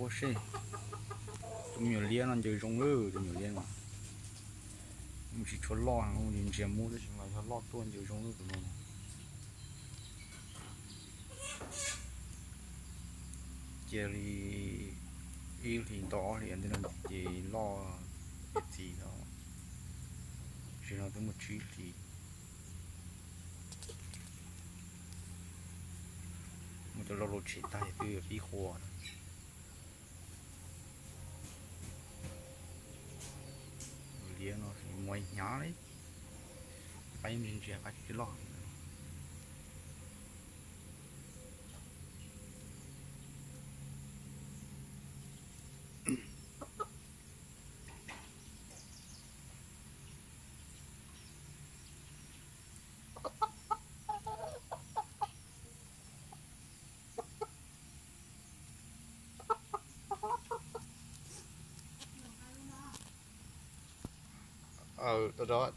Seb, tus me nyuam liab no ncaws zoo lawm, tus me nyuam liab no. Mus tsis tshua loj, ntsia ntsia muab tab sis mas yog loj tuaj ncaws zoo lawm tus no. Cia li ib hlis ntau ob hlis ntawd no ces loj tiav txiv no. Tam sim no twb muaj tsib hlis. Muaj cov loj loj tshem tag twb yuav pib qua. Liab no muaj ib hnyav li, pab ntsia ntsia qab tsis loj. Aw, rov,